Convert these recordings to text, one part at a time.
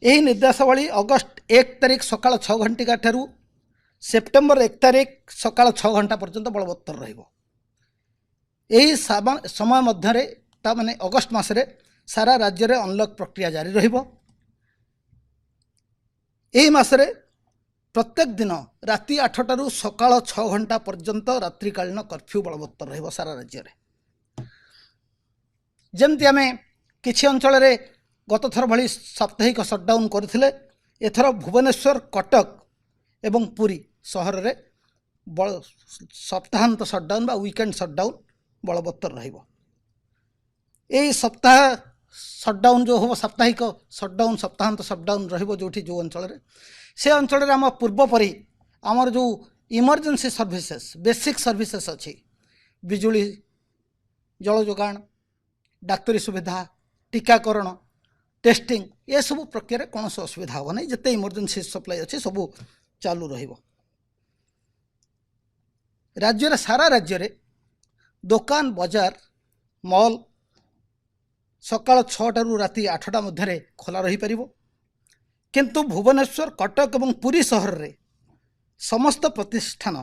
ଏହି ନିର୍ଦ୍ଦେଶାବଳୀ ଅଗଷ୍ଟ 1 ତାରିଖ ସକାଳ 6 ଘଣ୍ଟିକା ଠାରୁ ସେପ୍ଟେମ୍ବର 1 ତାରିଖ ସକାଳ 6 ଘଣ୍ଟା ପର୍ଯ୍ୟନ୍ତ ବଳବତ୍ତର ରହିବ। ଏହି ସମୟ ମଧ୍ୟରେ, ତା ମାନେ ଅଗଷ୍ଟ ମାସରେ ସାରା ରାଜ୍ୟରେ ଅନଲକ୍ ପ୍ରକ୍ରିୟା ଜାରି ରହିବ। ଏହି ମାସରେ ପ୍ରତ୍ୟେକ ଦିନ ରାତି 8ଟାରୁ ସକାଳ 6 ଘଣ୍ଟା ପର୍ଯ୍ୟନ୍ତ ରାତ୍ରିକାଳୀନ କର୍ଫ୍ୟୁ ବଳବତ୍ତର ରହିବ ସାରା ରାଜ୍ୟରେ। ଯେମିତି ଆମେ କିଛି ଅଞ୍ଚଳରେ ଗତଥର ଭଳି ସାପ୍ତାହିକ ସଟ୍ଡାଉନ୍ କରିଥିଲେ, ଏଥର ଭୁବନେଶ୍ୱର, କଟକ ଏବଂ ପୁରୀ ସହରରେ ସପ୍ତାହାନ୍ତ ସଟ୍ଡାଉନ୍ ବା ୱିକେଣ୍ଡ ସଟ୍ଡାଉନ୍ ବଳବତ୍ତର ରହିବ। ଏହି ସପ୍ତାହ ସଟ୍ଡାଉନ୍ ଯେଉଁ ହେବ, ସାପ୍ତାହିକ ସଟ୍ଡାଉନ୍, ସପ୍ତାହାନ୍ତ ସଟ୍ଡାଉନ୍ ରହିବ ଯେଉଁଠି ଯେଉଁ ଅଞ୍ଚଳରେ, ସେ ଅଞ୍ଚଳରେ ଆମ ପୂର୍ବ ପରି ଆମର ଯେଉଁ ଇମର୍ଜେନ୍ସି ସର୍ଭିସେସ୍, ବେସିକ୍ ସର୍ଭିସେସ୍ ଅଛି, ବିଜୁଳି, ଜଳ ଯୋଗାଣ, ଡାକ୍ତରୀ ସୁବିଧା, ଟୀକାକରଣ, ଟେଷ୍ଟିଂ, ଏସବୁ ପ୍ରକ୍ରିୟାରେ କୌଣସି ଅସୁବିଧା ହେବ ନାହିଁ। ଯେତେ ଇମର୍ଜେନ୍ସି ସପ୍ଲାଇ ଅଛି ସବୁ ଚାଲୁ ରହିବ। ରାଜ୍ୟରେ, ସାରା ରାଜ୍ୟରେ ଦୋକାନ, ବଜାର, ମଲ୍ ସକାଳ 6ଟାରୁ ରାତି 8ଟା ମଧ୍ୟରେ ଖୋଲା ରହିପାରିବ। କିନ୍ତୁ ଭୁବନେଶ୍ୱର, କଟକ ଏବଂ ପୁରୀ ସହରରେ ସମସ୍ତ ପ୍ରତିଷ୍ଠାନ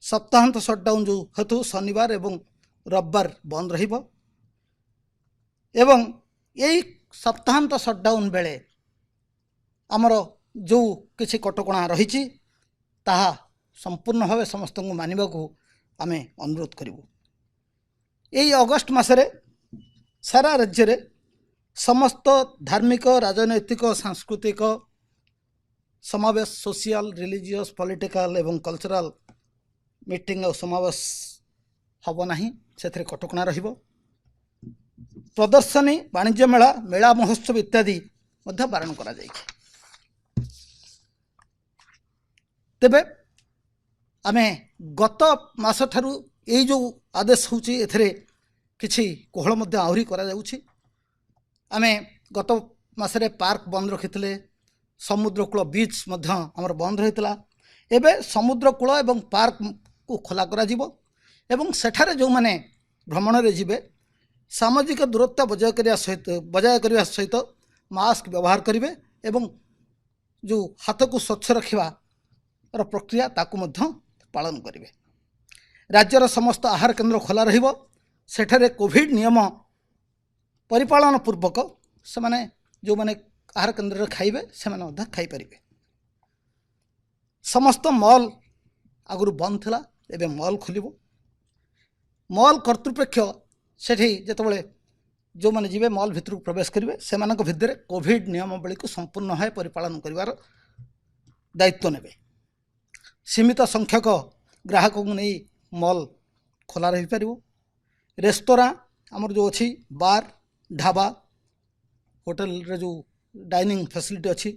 ସପ୍ତାହାନ୍ତ ସଟ୍ଡାଉନ୍ ଯେଉଁ ହେତୁ ଶନିବାର ଏବଂ ରବିବାର ବନ୍ଦ ରହିବ ଏବଂ ଏଇ ସପ୍ତାହାନ୍ତ ସଟ୍ଡାଉନ୍ ବେଳେ ଆମର ଯେଉଁ କିଛି କଟକଣା ରହିଛି ତାହା ସମ୍ପୂର୍ଣ୍ଣ ଭାବେ ସମସ୍ତଙ୍କୁ ମାନିବାକୁ ଆମେ ଅନୁରୋଧ କରିବୁ। ଏଇ ଅଗଷ୍ଟ ମାସରେ ସାରା ରାଜ୍ୟରେ ସମସ୍ତ ଧାର୍ମିକ, ରାଜନୈତିକ, ସାଂସ୍କୃତିକ ସମାବେଶ, ସୋସିଆଲ, ରିଲିଜିୟସ୍, ପଲିଟିକାଲ ଏବଂ କଲଚରାଲ ମିଟିଂ ଆଉ ସମାବେଶ ହେବ ନାହିଁ, ସେଥିରେ କଟକଣା ରହିବ। ପ୍ରଦର୍ଶନୀ, ବାଣିଜ୍ୟ ମେଳା, ମେଳା ମହୋତ୍ସବ ଇତ୍ୟାଦି ମଧ୍ୟ ବାରଣ କରାଯାଇଛି। ତେବେ ଆମେ ଗତ ମାସଠାରୁ ଏଇ ଯେଉଁ ଆଦେଶ ହେଉଛି ଏଥିରେ କିଛି କୋହଳ ମଧ୍ୟ ଆହୁରି କରାଯାଉଛି। ଆମେ ଗତ ମାସରେ ପାର୍କ ବନ୍ଦ ରଖିଥିଲେ, ସମୁଦ୍ରକୂଳ ବିଚ୍ ମଧ୍ୟ ଆମର ବନ୍ଦ ରହିଥିଲା। ଏବେ ସମୁଦ୍ରକୂଳ ଏବଂ ପାର୍କକୁ ଖୋଲା କରାଯିବ ଏବଂ ସେଠାରେ ଯେଉଁମାନେ ଭ୍ରମଣରେ ଯିବେ ସାମାଜିକ ଦୂରତ୍ୱ ବଜାୟ କରିବା ସହିତ ମାସ୍କ ବ୍ୟବହାର କରିବେ ଏବଂ ଯେଉଁ ହାତକୁ ସ୍ୱଚ୍ଛ ରଖିବାର ପ୍ରକ୍ରିୟା ତାକୁ ମଧ୍ୟ ପାଳନ କରିବେ। ରାଜ୍ୟର ସମସ୍ତ ଆହାର କେନ୍ଦ୍ର ଖୋଲା ରହିବ। ସେଠାରେ କୋଭିଡ଼ ନିୟମ ପରିପାଳନ ପୂର୍ବକ ସେମାନେ ଯେଉଁମାନେ ଆହାର କେନ୍ଦ୍ରରେ ଖାଇବେ ସେମାନେ ମଧ୍ୟ ଖାଇପାରିବେ। ସମସ୍ତ ମଲ୍ ଆଗରୁ ବନ୍ଦ ଥିଲା, ଏବେ ମଲ୍ ଖୋଲିବ। ମଲ୍ କର୍ତ୍ତୃପକ୍ଷ ସେଠି ଯେତେବେଳେ ଯେଉଁମାନେ ଯିବେ ମଲ୍ ଭିତରକୁ ପ୍ରବେଶ କରିବେ ସେମାନଙ୍କ ଭିତରେ କୋଭିଡ଼ ନିୟମାବଳୀକୁ ସମ୍ପୂର୍ଣ୍ଣ ଭାବେ ପରିପାଳନ କରିବାର ଦାୟିତ୍ୱ ନେବେ। ସୀମିତ ସଂଖ୍ୟକ ଗ୍ରାହକଙ୍କୁ ନେଇ ମଲ୍ ଖୋଲା ରହିପାରିବ। ରେସ୍ତୋରାଁ ଆମର ଯେଉଁ ଅଛି, ବାର୍, ଢାବା, ହୋଟେଲରେ ଯେଉଁ ଡାଇନିଂ ଫ୍ୟାସିଲିଟି ଅଛି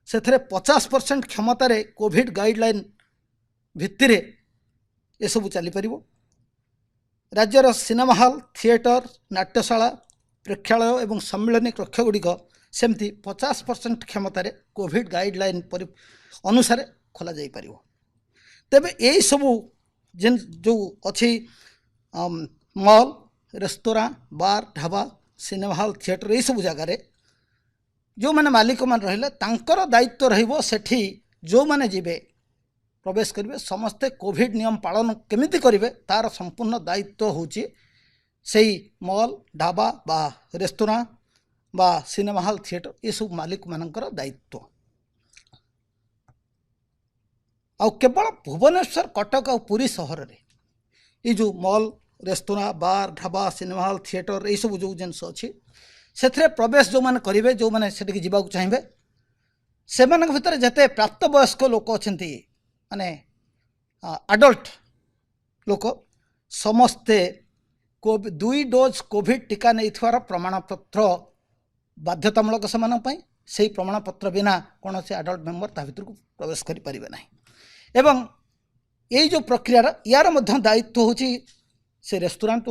ସେଥିରେ 50% କ୍ଷମତାରେ କୋଭିଡ଼ ଗାଇଡ଼ଲାଇନ୍ ଭିତ୍ତିରେ ଏସବୁ ଚାଲିପାରିବ। ରାଜ୍ୟର ସିନେମା ହଲ୍, ଥିଏଟର, ନାଟ୍ୟଶାଳା, ପ୍ରେକ୍ଷାଳୟ ଏବଂ ସମ୍ମିଳନୀ କକ୍ଷଗୁଡ଼ିକ ସେମିତି 50% କ୍ଷମତାରେ କୋଭିଡ଼ ଗାଇଡ଼ଲାଇନ୍ ଅନୁସାରେ ଖୋଲାଯାଇପାରିବ। ତେବେ ଏଇସବୁ ଯେଉଁ ଅଛି mall, restaurant, bar, dhaba, cinema hall, theatre, ଏଇସବୁ ଜାଗାରେ ଯେଉଁମାନେ ମାଲିକମାନେ ରହିଲେ ତାଙ୍କର ଦାୟିତ୍ୱ ରହିବ ସେଠି ଯେଉଁମାନେ ଯିବେ ପ୍ରବେଶ କରିବେ ସମସ୍ତେ କୋଭିଡ଼ ନିୟମ ପାଳନ କେମିତି କରିବେ ତାର ସମ୍ପୂର୍ଣ୍ଣ ଦାୟିତ୍ୱ ହେଉଛି ସେଇ ମଲ୍, ଢାବା ବା ରେସ୍ତୋରାଁ ବା ସିନେମା ହଲ୍, ଥିଏଟର ଏସବୁ ମାଲିକମାନଙ୍କର ଦାୟିତ୍ୱ। ଆଉ କେବଳ ଭୁବନେଶ୍ୱର, କଟକ ଆଉ ପୁରୀ ସହରରେ ଏଇ ଯେଉଁ mall, restaurant, bar, dhaba, cinema hall, theatre ଏଇସବୁ ଯେଉଁ ଜିନିଷ ଅଛି ସେଥିରେ ପ୍ରବେଶ ଯେଉଁମାନେ କରିବେ, ଯେଉଁମାନେ ସେଠିକି ଯିବାକୁ ଚାହିଁବେ ସେମାନଙ୍କ ଭିତରେ ଯେତେ ପ୍ରାପ୍ତବୟସ୍କ ଲୋକ ଅଛନ୍ତି, ମାନେ ଆଡଲ୍ଟ ଲୋକ, ସମସ୍ତେ 2 ଡୋଜ୍ କୋଭିଡ଼ ଟୀକା ନେଇଥିବାର ପ୍ରମାଣପତ୍ର ବାଧ୍ୟତାମୂଳକ ସେମାନଙ୍କ ପାଇଁ। ସେଇ ପ୍ରମାଣପତ୍ର ବିନା କୌଣସି ଆଡଲ୍ଟ ମେମ୍ବର ତା ଭିତରକୁ ପ୍ରବେଶ କରିପାରିବେ ନାହିଁ। ଏବଂ ଏଇ ଯେଉଁ ପ୍ରକ୍ରିୟାର ୟାର ମଧ୍ୟ ଦାୟିତ୍ୱ ହେଉଛି ସେ ରେଷ୍ଟୁରାଣ୍ଟ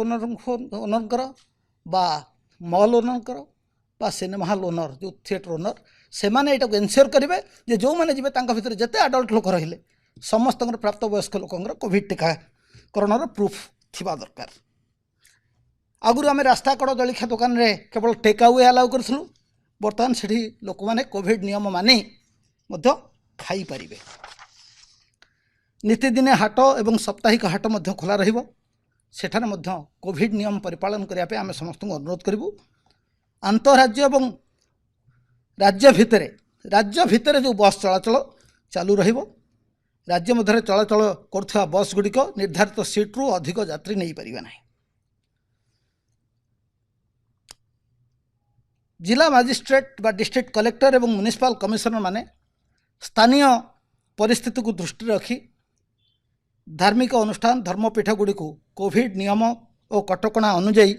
ଓନରଙ୍କର ବା ମଲ୍ ଓନରଙ୍କର ବା ସିନେମା ହଲ୍ ଓନର, ଯେଉଁ ଥିଏଟର ଓନର, ସେମାନେ ଏଇଟାକୁ ଏନସିଓର କରିବେ ଯେ ଯେଉଁମାନେ ଯିବେ ତାଙ୍କ ଭିତରେ ଯେତେ ଆଡଲ୍ଟ ଲୋକ ରହିଲେ ସମସ୍ତଙ୍କର ପ୍ରାପ୍ତବୟସ୍କ ଲୋକଙ୍କର କୋଭିଡ଼ ଟୀକାକରଣର ପ୍ରୁଫ୍ ଥିବା ଦରକାର। ଆଗରୁ ଆମେ ରାସ୍ତା କଡ଼ ଜଳଖିଆ ଦୋକାନରେ କେବଳ ଟେକ୍ ଆୱେ ଆଲାଉ କରୁଥିଲୁ, ବର୍ତ୍ତମାନ ସେଠି ଲୋକମାନେ କୋଭିଡ଼ ନିୟମ ମାନି ମଧ୍ୟ ଖାଇପାରିବେ। ନିତିଦିନିଆ ହାଟ ଏବଂ ସାପ୍ତାହିକ ହାଟ ମଧ୍ୟ ଖୋଲା ରହିବ। ସେଠାରେ ମଧ୍ୟ କୋଭିଡ଼ ନିୟମ ପରିପାଳନ କରିବା ପାଇଁ ଆମେ ସମସ୍ତଙ୍କୁ ଅନୁରୋଧ କରିବୁ। ଆନ୍ତଃରାଜ୍ୟ ଏବଂ ରାଜ୍ୟ ଭିତରେ ଯେଉଁ ବସ୍ ଚଳାଚଳ ଚାଲୁ ରହିବ। ରାଜ୍ୟ ମଧ୍ୟରେ ଚଳାଚଳ କରୁଥିବା ବସ୍ ଗୁଡ଼ିକ ନିର୍ଦ୍ଧାରିତ ସିଟ୍ରୁ ଅଧିକ ଯାତ୍ରୀ ନେଇପାରିବେ ନାହିଁ। ଜିଲ୍ଲା ମାଜିଷ୍ଟ୍ରେଟ୍ ବା ଡିଷ୍ଟ୍ରିକ୍ଟ କଲେକ୍ଟର ଏବଂ ମ୍ୟୁନିସିପାଲ କମିଶନର ମାନେ ସ୍ଥାନୀୟ ପରିସ୍ଥିତିକୁ ଦୃଷ୍ଟିରେ ରଖି ଧାର୍ମିକ ଅନୁଷ୍ଠାନ, ଧର୍ମପୀଠ ଗୁଡ଼ିକୁ କୋଭିଡ଼ ନିୟମ ଓ କଟକଣା ଅନୁଯାୟୀ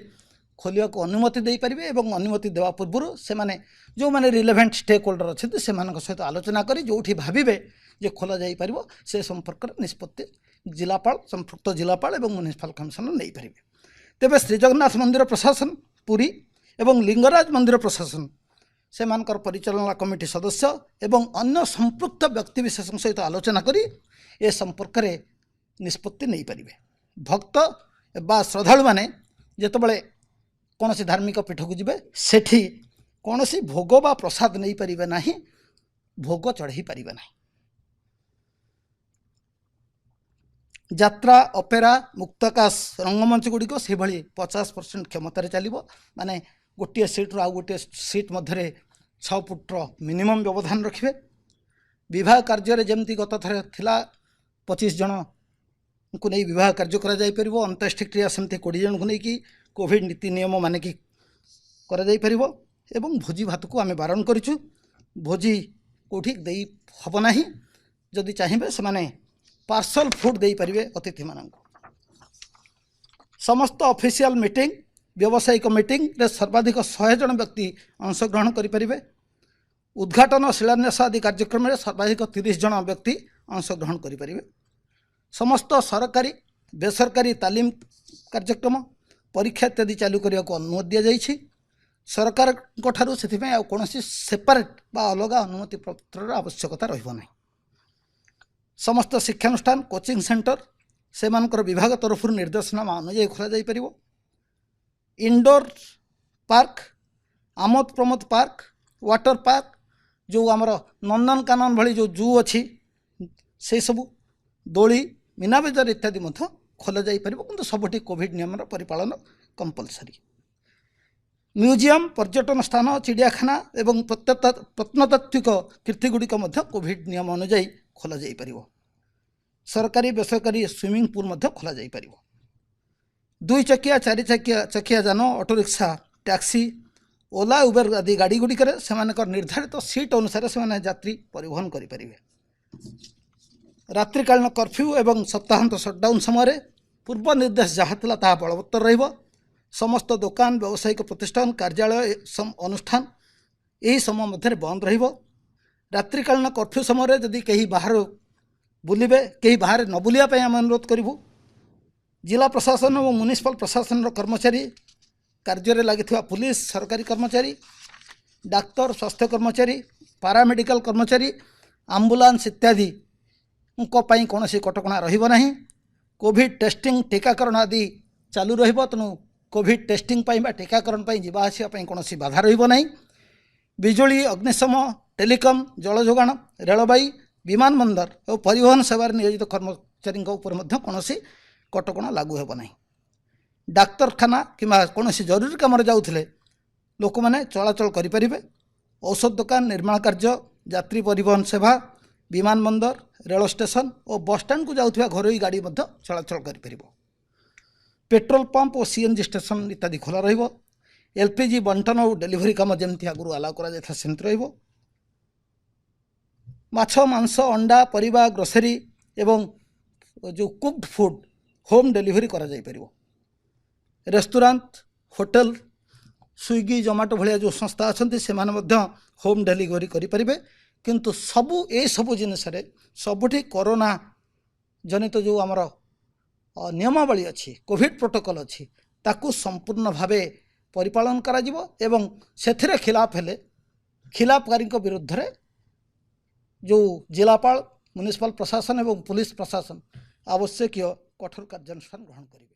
ଖୋଲିବାକୁ ଅନୁମତି ଦେଇପାରିବେ ଏବଂ ଅନୁମତି ଦେବା ପୂର୍ବରୁ ସେମାନେ ଯେଉଁମାନେ ରିଲେଭେଣ୍ଟ ଷ୍ଟେକ୍ ହୋଲ୍ଡର ଅଛନ୍ତି ସେମାନଙ୍କ ସହିତ ଆଲୋଚନା କରି ଯେଉଁଠି ଭାବିବେ ଯେ ଖୋଲା ଯାଇପାରିବ ସେ ସମ୍ପର୍କରେ ନିଷ୍ପତ୍ତି ଜିଲ୍ଲାପାଳ, ସମ୍ପୃକ୍ତ ଜିଲ୍ଲାପାଳ ଏବଂ ମ୍ୟୁନିସିପାଲ କମିଶନର ନେଇପାରିବେ। ତେବେ ଶ୍ରୀଜଗନ୍ନାଥ ମନ୍ଦିର ପ୍ରଶାସନ ପୁରୀ ଏବଂ ଲିଙ୍ଗରାଜ ମନ୍ଦିର ପ୍ରଶାସନ ସେମାନଙ୍କର ପରିଚାଳନା କମିଟି ସଦସ୍ୟ ଏବଂ ଅନ୍ୟ ସମ୍ପୃକ୍ତ ବ୍ୟକ୍ତିବିଶେଷଙ୍କ ସହିତ ଆଲୋଚନା କରି ଏ ସମ୍ପର୍କରେ ନିଷ୍ପତ୍ତି ନେଇପାରିବେ। ଭକ୍ତ ବା ଶ୍ରଦ୍ଧାଳୁମାନେ ଯେତେବେଳେ କୌଣସି ଧାର୍ମିକ ପୀଠକୁ ଯିବେ ସେଠି କୌଣସି ଭୋଗ ବା ପ୍ରସାଦ ନେଇପାରିବେ ନାହିଁ, ଭୋଗ ଚଢ଼େଇ ପାରିବେ ନାହିଁ। ଯାତ୍ରା, ଅପେରା, ମୁକ୍ତାକାଶ ରଙ୍ଗମଞ୍ଚ ଗୁଡ଼ିକ ସେଭଳି 50% କ୍ଷମତାରେ ଚାଲିବ। ମାନେ ଗୋଟିଏ ସିଟ୍ରୁ ଆଉ ଗୋଟିଏ ସିଟ୍ ମଧ୍ୟରେ 6 ଫୁଟର ମିନିମମ୍ ବ୍ୟବଧାନ ରଖିବେ। ବିବାହ କାର୍ଯ୍ୟରେ ଯେମିତି ଗତ ଥର ଥିଲା 25 ଜଣଙ୍କୁ ନେଇ ବିବାହ କାର୍ଯ୍ୟ କରାଯାଇପାରିବ, ଅନ୍ତ୍ୟେଷ୍ଟିକ୍ରିୟା ସେମିତି 20 ଜଣଙ୍କୁ ନେଇକି କୋଭିଡ଼ ନୀତି ନିୟମ ମାନିକି କରାଯାଇପାରିବ। ଏବଂ ଭୋଜି ଭାତକୁ ଆମେ ବାରଣ କରିଛୁ, ଭୋଜି କେଉଁଠି ଦେଇ ହେବ ନାହିଁ। ଯଦି ଚାହିଁବେ ସେମାନେ ପାର୍ସଲ ଫୁଡ଼୍ ଦେଇପାରିବେ ଅତିଥିମାନଙ୍କୁ। ସମସ୍ତ ଅଫିସିଆଲ ମିଟିଂ, ବ୍ୟବସାୟିକ ମିଟିଂରେ ସର୍ବାଧିକ 100 ଜଣ ବ୍ୟକ୍ତି ଅଂଶଗ୍ରହଣ କରିପାରିବେ। ଉଦ୍ଘାଟନ, ଶିଳାନ୍ୟାସ ଆଦି କାର୍ଯ୍ୟକ୍ରମରେ ସର୍ବାଧିକ 30 ଜଣ ବ୍ୟକ୍ତି ଅଂଶଗ୍ରହଣ କରିପାରିବେ। ସମସ୍ତ ସରକାରୀ, ବେସରକାରୀ ତାଲିମ କାର୍ଯ୍ୟକ୍ରମ, ପରୀକ୍ଷା ଇତ୍ୟାଦି ଚାଲୁ କରିବାକୁ ଅନୁମତି ଦିଆଯାଇଛି। ସରକାରଙ୍କ ଠାରୁ ସେଥିପାଇଁ ଆଉ କୌଣସି ସେପାରେଟ୍ ବା ଅଲଗା ଅନୁମତି ପତ୍ରର ଆବଶ୍ୟକତା ରହିବ ନାହିଁ। ସମସ୍ତ ଶିକ୍ଷାନୁଷ୍ଠାନ, କୋଚିଂ ସେଣ୍ଟର ସେମାନଙ୍କର ବିଭାଗ ତରଫରୁ ନିର୍ଦ୍ଦେଶନାମା ଅନୁଯାୟୀ ଖୋଲାଯାଇପାରିବ। ଇନଡୋର ପାର୍କ, ଆମୋଦ ପ୍ରମୋଦ ପାର୍କ, ୱାଟର ପାର୍କ, ଯେଉଁ ଆମର ନନ୍ଦନକାନନ ଭଳି ଯେଉଁ ଜୁ ଅଛି ସେସବୁ, ଦୋଳି, ମୀନାବଜାର ଇତ୍ୟାଦି ମଧ୍ୟ ଖୋଲାଯାଇପାରିବ, କିନ୍ତୁ ସବୁଠି କୋଭିଡ଼ ନିୟମର ପରିପାଳନ କମ୍ପଲସରି। ମ୍ୟୁଜିୟମ୍, ପର୍ଯ୍ୟଟନ ସ୍ଥାନ, ଚିଡ଼ିଆଖାନା ଏବଂ ପ୍ରତ୍ନତାତ୍ତ୍ୱିକ କୀର୍ତ୍ତିଗୁଡ଼ିକ ମଧ୍ୟ କୋଭିଡ଼ ନିୟମ ଅନୁଯାୟୀ ଖୋଲାଯାଇପାରିବ। ସରକାରୀ, ବେସରକାରୀ ସୁଇମିଂ ପୁଲ୍ ମଧ୍ୟ ଖୋଲାଯାଇପାରିବ। 2 ଚକିଆ, 4 ଚକିଆ ଯାନ, ଅଟୋରିକ୍ସା, ଟ୍ୟାକ୍ସି, ଓଲା, ଉବେର ଆଦି ଗାଡ଼ି ଗୁଡ଼ିକରେ ସେମାନଙ୍କର ନିର୍ଦ୍ଧାରିତ ସିଟ୍ ଅନୁସାରେ ସେମାନେ ଯାତ୍ରୀ ପରିବହନ କରିପାରିବେ। ରାତ୍ରିକାଳୀନ କର୍ଫ୍ୟୁ ଏବଂ ସପ୍ତାହାନ୍ତ ସଟ୍ଡାଉନ୍ ସମୟରେ ପୂର୍ବ ନିର୍ଦ୍ଦେଶ ଯାହା ଥିଲା ତାହା ବଳବତ୍ତର ରହିବ। ସମସ୍ତ ଦୋକାନ, ବ୍ୟବସାୟିକ ପ୍ରତିଷ୍ଠାନ, କାର୍ଯ୍ୟାଳୟ, ଅନୁଷ୍ଠାନ ଏହି ସମୟ ମଧ୍ୟରେ ବନ୍ଦ ରହିବ। ରାତ୍ରିକାଳୀନ କର୍ଫ୍ୟୁ ସମୟରେ ଯଦି କେହି ବାହାରୁ ବୁଲିବେ, କେହି ବାହାରେ ନ ବୁଲିବା ପାଇଁ ଆମେ ଅନୁରୋଧ କରିବୁ। ଜିଲ୍ଲା ପ୍ରଶାସନ ଏବଂ ମ୍ୟୁନିସିପାଲ ପ୍ରଶାସନର କର୍ମଚାରୀ, କାର୍ଯ୍ୟରେ ଲାଗିଥିବା ପୁଲିସ, ସରକାରୀ କର୍ମଚାରୀ, ଡାକ୍ତର, ସ୍ୱାସ୍ଥ୍ୟ କର୍ମଚାରୀ, ପାରାମେଡ଼ିକାଲ କର୍ମଚାରୀ, ଆମ୍ବୁଲାନ୍ସ ଇତ୍ୟାଦିଙ୍କ ପାଇଁ କୌଣସି କଟକଣା ରହିବ ନାହିଁ। କୋଭିଡ଼ ଟେଷ୍ଟିଂ, ଟୀକାକରଣ ଆଦି ଚାଲୁ ରହିବ, ତେଣୁ କୋଭିଡ଼ ଟେଷ୍ଟିଂ ପାଇଁ ବା ଟୀକାକରଣ ପାଇଁ ଯିବା ଆସିବା ପାଇଁ କୌଣସି ବାଧା ରହିବ ନାହିଁ। ବିଜୁଳି, ଅଗ୍ନିଶମ, ଟେଲିକମ୍, ଜଳ ଯୋଗାଣ, ରେଳବାଇ, ବିମାନ ବନ୍ଦର ଓ ପରିବହନ ସେବାରେ ନିୟୋଜିତ କର୍ମଚାରୀଙ୍କ ଉପରେ ମଧ୍ୟ କୌଣସି କଟକଣା ଲାଗୁ ହେବ ନାହିଁ। ଡାକ୍ତରଖାନା କିମ୍ବା କୌଣସି ଜରୁରୀ କାମରେ ଯାଉଥିଲେ ଲୋକମାନେ ଚଳାଚଳ କରିପାରିବେ। ଔଷଧ ଦୋକାନ, ନିର୍ମାଣ କାର୍ଯ୍ୟ, ଯାତ୍ରୀ ପରିବହନ ସେବା, ବିମାନ ବନ୍ଦର, ରେଳ ଷ୍ଟେସନ ଓ ବସଷ୍ଟାଣ୍ଡକୁ ଯାଉଥିବା ଘରୋଇ ଗାଡ଼ି ମଧ୍ୟ ଚଳାଚଳ କରିପାରିବ। ପେଟ୍ରୋଲ ପମ୍ପ ଓ CNG station ଇତ୍ୟାଦି ଖୋଲା ରହିବ। LPG ବଣ୍ଟନ ଓ ଡେଲିଭରି କାମ ଯେମିତି ଆଗରୁ ଆଲାଉ କରାଯାଇଥିଲା ସେମିତି ରହିବ। ମାଛ, ମାଂସ, ଅଣ୍ଡା, ପରିବା, ଗ୍ରୋସରୀ ଏବଂ ଯେଉଁ କୁକ୍ଡ ଫୁଡ଼୍ ହୋମ୍ ଡେଲିଭରି କରାଯାଇପାରିବ। ରେଷ୍ଟୁରାଣ୍ଟ, ହୋଟେଲ, ସ୍ୱିଗି, ଜୋମାଟୋ ଭଳିଆ ଯେଉଁ ସଂସ୍ଥା ଅଛନ୍ତି ସେମାନେ ମଧ୍ୟ ହୋମ୍ ଡେଲିଭରି କରିପାରିବେ। କିନ୍ତୁ ସବୁ ଏସବୁ ଜିନିଷରେ ସବୁଠି କରୋନା ଜନିତ ଯେଉଁ ଆମର ନିୟମାବଳୀ ଅଛି, କୋଭିଡ଼ ପ୍ରୋଟୋକଲ୍ ଅଛି, ତାକୁ ସମ୍ପୂର୍ଣ୍ଣ ଭାବେ ପରିପାଳନ କରାଯିବ ଏବଂ ସେଥିରେ ଖିଲାପ ହେଲେ ଖିଲାପକାରୀଙ୍କ ବିରୁଦ୍ଧରେ ଯେଉଁ ଜିଲ୍ଲାପାଳ, ମ୍ୟୁନିସିପାଲ ପ୍ରଶାସନ ଏବଂ ପୁଲିସ ପ୍ରଶାସନ ଆବଶ୍ୟକୀୟ କଠୋର କାର୍ଯ୍ୟାନୁଷ୍ଠାନ ଗ୍ରହଣ କରିବେ।